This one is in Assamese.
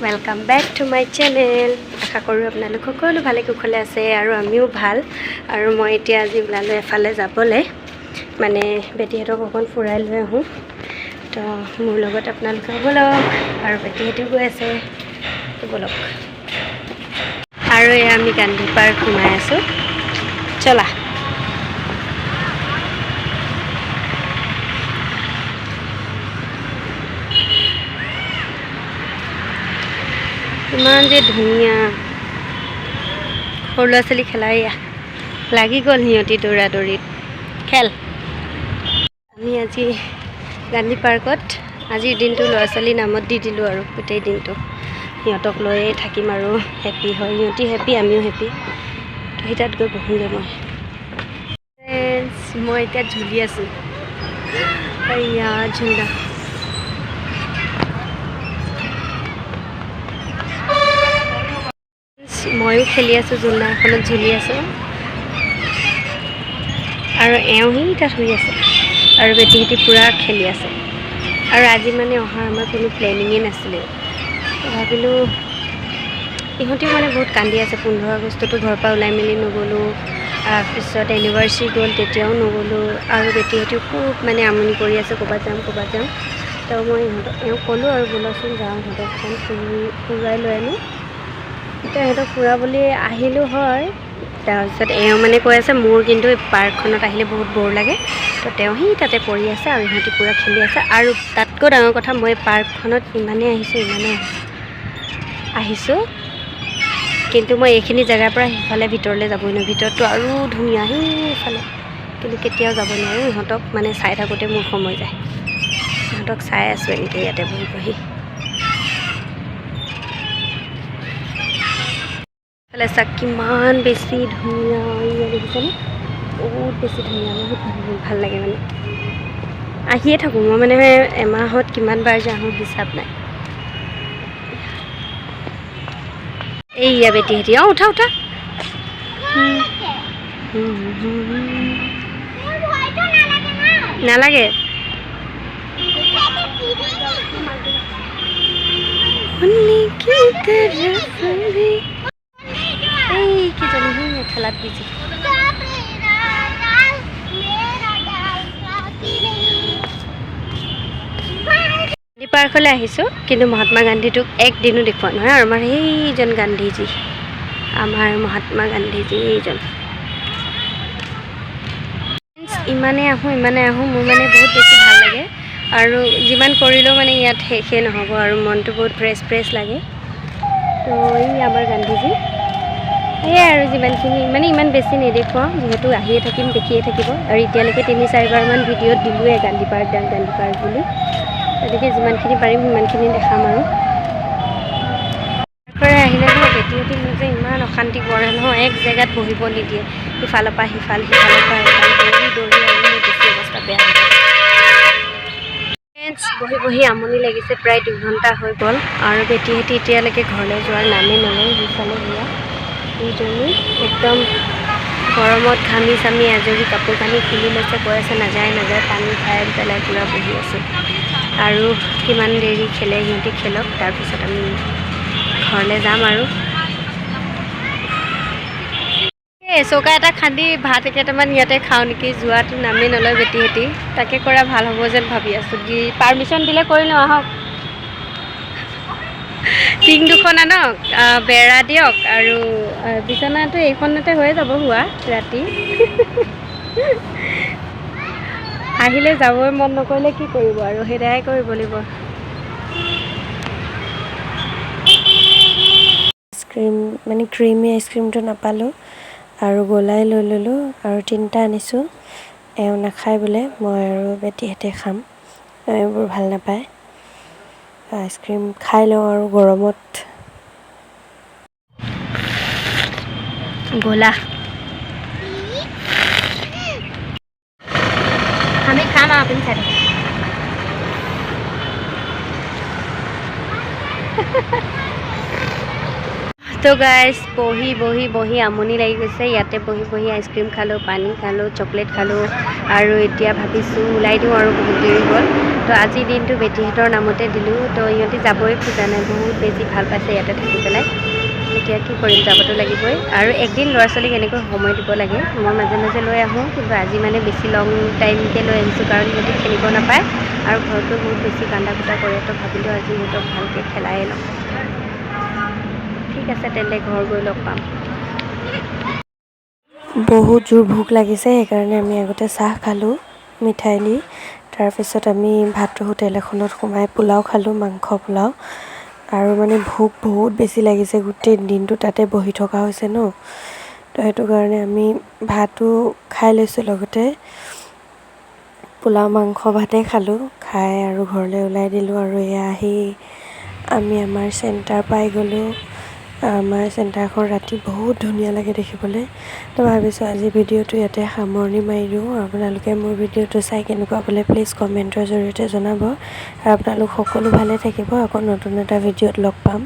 Welcome back to my channel. আশা কৰোঁ আপোনালোক সকলো ভালে কুশলে আছে আৰু আমিও ভাল। আৰু মই এতিয়া আজি ওলালোঁ এফালে যাবলৈ, মানে বেটীহঁতক অকণ ফুৰাই লৈ আহোঁ। তো মোৰ লগত আপোনালোকে ব'লক, আৰু বেটীহঁতেও গৈ আছে, তো ব'লক। আৰু এয়া আমি গান্ধী পাৰ্ক সোমাই আছোঁ, চলা। ইমান যে ধুনীয়া সৰু ল'ৰা ছোৱালী খেলা, এয়া লাগি গ'ল সিহঁতি দৌৰা দৌৰিত খেল। আমি আজি গান্ধী পাৰ্কত আজিৰ দিনটো ল'ৰা ছোৱালীৰ নামত দি দিলোঁ আৰু গোটেই দিনটো সিহঁতক লৈয়ে থাকিম আৰু হেপী হয় সিহঁতি, হেপী আমিও হেপী। তো সেই তাত গৈ বহোঁগৈ মই। ফ্ৰেণ্ডছ, মই এতিয়া ঝুলি আছোঁ, এয়া ঝুলনা। ময়ো খেলি আছোঁ, ঝুলনা এখনত ঝুলি আছোঁ আৰু এওঁ সি তাত শুই আছে আৰু বেটীহঁতি পূৰা খেলি আছে। আৰু আজি মানে অহাৰ আমাৰ কোনো প্লেনিঙেই নাছিলে, ভাবিলোঁ ইহঁতিও মানে বহুত কান্দি আছে। 15 আগষ্টতো ঘৰৰ পৰা ওলাই মেলি নগ'লোঁ, তাৰপিছত এনিভাৰ্চাৰী গ'ল তেতিয়াও নগ'লোঁ। আৰু বেটীহঁতিও খুব মানে আমনি কৰি আছে, ক'ৰবাত যাম ক'ৰবাত যাম। তো মই ইহঁতক এওঁক ক'লোঁ আৰু ব'লকচোন যাওঁ, ইহঁতক অকণ ফুৰাই লৈ আনো। তো ইহঁতক ফুৰাবলৈ আহিলোঁ হয়। তাৰপিছত এওঁ মানে কৈ আছে মোৰ কিন্তু পাৰ্কখনত আহিলে বহুত ব'ৰ লাগে। তো তেওঁ সি তাতে পৰি আছে আৰু ইহঁতি পূৰা খেলি আছে। আৰু তাতকৈ ডাঙৰ কথা, মই পাৰ্কখনত ইমানেই আহিছোঁ, ইমানেই আহিছোঁ, কিন্তু মই এইখিনি জেগাৰ পৰা সিফালে ভিতৰলৈ যাবই নোৱাৰোঁ। ভিতৰতটো আৰু ধুনীয়া সেইফালে, কিন্তু কেতিয়াও যাব নোৱাৰোঁ। ইহঁতক মানে চাই থাকোঁতে মোৰ সময় যায়। ইহঁতক চাই আছোঁ এনেকৈ ইয়াতে বহি বহি। ফালে চাওক কিমান বেছি ধুনীয়া, দেখিছেনে? বহুত বেছি ধুনীয়া, বহুত ভাল লাগে মানে। আহিয়ে থাকোঁ মই, মানে এমাহত কিমান বাৰ যে আহোঁ হিচাপ নাই। এইয়া বেটীহঁতি, অঁ উঠা উঠা। নালাগে। এই কিজনী খেলাত বিজি। গান্ধী পাৰ্কলৈ আহিছোঁ, কিন্তু মহাত্মা গান্ধীটোক একদিনো দেখুওৱা নহয়। আৰু আমাৰ সেইজন গান্ধীজী, আমাৰ মহাত্মা গান্ধীজী এইজন। ইমানেই আহোঁ ইমানেই আহোঁ, মোৰ মানে বহুত বেছি ভাল লাগে। আৰু যিমান কৰিলেও মানে ইয়াত শেষেই নহ'ব আৰু মনটো বহুত ফ্ৰেছ ফ্ৰেছ লাগে। তো এই আমাৰ গান্ধীজী, সেয়াই আৰু যিমানখিনি মানে ইমান বেছি নেদেখুৱাওঁ, যিহেতু আহিয়ে থাকিম, দেখিয়ে থাকিব। আৰু এতিয়ালৈকে 3-4বাৰমান ভিডিঅ'ত দিলোঁৱে গান্ধী পাৰ্ক, গান্ধী পাৰ্ক বুলি। গতিকে যিমানখিনি পাৰিম সিমানখিনি দেখাম। আৰু পাৰ্কৰে আহিলে নহয় বেটীহঁতি মোক যে ইমান অশান্তি কৰে নহয়, এক জেগাত বহিব নিদিয়ে। ইফালৰ পৰা সিফাল, সিফালৰ পৰা ইফাল, দৌৰি দৌৰি আৰু মোৰ বেছি অৱস্থা বেয়া হৈ যায়। ফ্ৰেণ্ডছ, বহি বহি আমনি লাগিছে, প্ৰায় 2 ঘণ্টা হৈ গ'ল আৰু বেটীহঁতি এতিয়ালৈকে ঘৰলৈ যোৱাৰ নামেই নলয়। সিফালে সেয়া দুইজনী একদম গৰমত ঘামি চামি আজৰি, কাপোৰ কানি খুলি লৈছে, কৈ আছে নাযায় নাযায়, পানী খাই পেলাই পূৰা বহি আছে। আৰু কিমান দেৰি খেলে সিহঁতি খেলক, তাৰপিছত আমি ঘৰলৈ যাম। আৰু এই চৌকা এটা খান্দি ভাত কেইটামান ইয়াতে খাওঁ নেকি, যোৱাটো নামেই নলয় বেটীহঁতি। তাকে কৰা ভাল হ'ব যেন ভাবি আছোঁ। দি পাৰ্মিশ্যন দিলে কৰি লওঁ, আহক। টিং দুখন আনক, বেৰা দিয়ক, আৰু বিচনাটো এইখনতে হৈ যাব শোৱা। ৰাতি আহিলে যাবই মন নকৰিলে কি কৰিব আৰু, সেয়াই কৰিব লাগিব। আইচক্ৰীম মানে ক্ৰিমি আইচক্ৰীমটো নাপালোঁ আৰু গলাই লৈ ল'লোঁ আৰু 3টা আনিছোঁ। এওঁ নাখায় বোলে, মই আৰু বেটীহঁতে খাম, এইবোৰ ভাল নাপায়। আইচক্ৰীম খাই লওঁ আৰু গৰমত। গ'লা আমি খাম আৰু আপুনি চাই থাকক। তো গাইজ, বহি বহি বহি আমনি লাগি গৈছে। ইয়াতে বহি বহি আইচক্ৰীম খালোঁ, পানী খালোঁ, চকলেট খালোঁ। আৰু এতিয়া ভাবিছোঁ ওলাই দিওঁ আৰু বহুত দেৰি হ'ল। তো আজিৰ দিনটো বেটীহঁতৰ নামতে দিলোঁ। তো ইহঁতি যাবই খোজা নাই, বহুত বেছি ভাল পাইছে ইয়াতে থাকি পেলাই। এতিয়া কি কৰিম, যাবতো লাগিবই। আৰু একদিন ল'ৰা ছোৱালীক এনেকৈ সময় দিব লাগে। মই মাজে মাজে লৈ আহোঁ, কিন্তু আজি মানে বেছি লং টাইমকৈ লৈ আহিছোঁ, কাৰণ সিহঁতি খেলিব নাপায় আৰু ঘৰতো বহুত বেছি কান্দা কুটা কৰে। তো ভাবিলোঁ আজি সিহঁতক ভালকৈ খেলায়ে লওঁ। ঠিক আছে তেন্তে, ঘৰ গৈ লগ পাম। বহুত জোৰ ভোক লাগিছে, সেইকাৰণে আমি আগতে চাহ খালোঁ মিঠাই দি। তাৰপিছত আমি ভাতটো হোটেল এখনত সোমাই পোলাও খালোঁ, মাংস পোলাও। আৰু মানে ভোক বহুত বেছি লাগিছে, গোটেই দিনটো তাতে বহি থকা হৈছে ন। তো সেইটো কাৰণে আমি ভাতো খাই লৈছোঁ, লগতে পোলাও মাংস ভাতেই খালোঁ। খাই আৰু ঘৰলৈ ওলাই দিলোঁ। আৰু এয়া আহি আমি আমাৰ চেণ্টাৰ পাই গ'লোঁ। আমাৰ চেণ্টাৰখন ৰাতি বহুত ধুনীয়া লাগে দেখিবলৈ। তো ভাবিছোঁ আজি ভিডিঅ'টো ইয়াতে সামৰণি মাৰি দিওঁ। আপোনালোকে মোৰ ভিডিঅ'টো চাই কেনেকুৱা পালে প্লিজ কমেণ্টৰ জৰিয়তে জনাব। আৰু আপোনালোক সকলো ভালে থাকিব। আকৌ নতুন এটা ভিডিঅ'ত লগ পাম।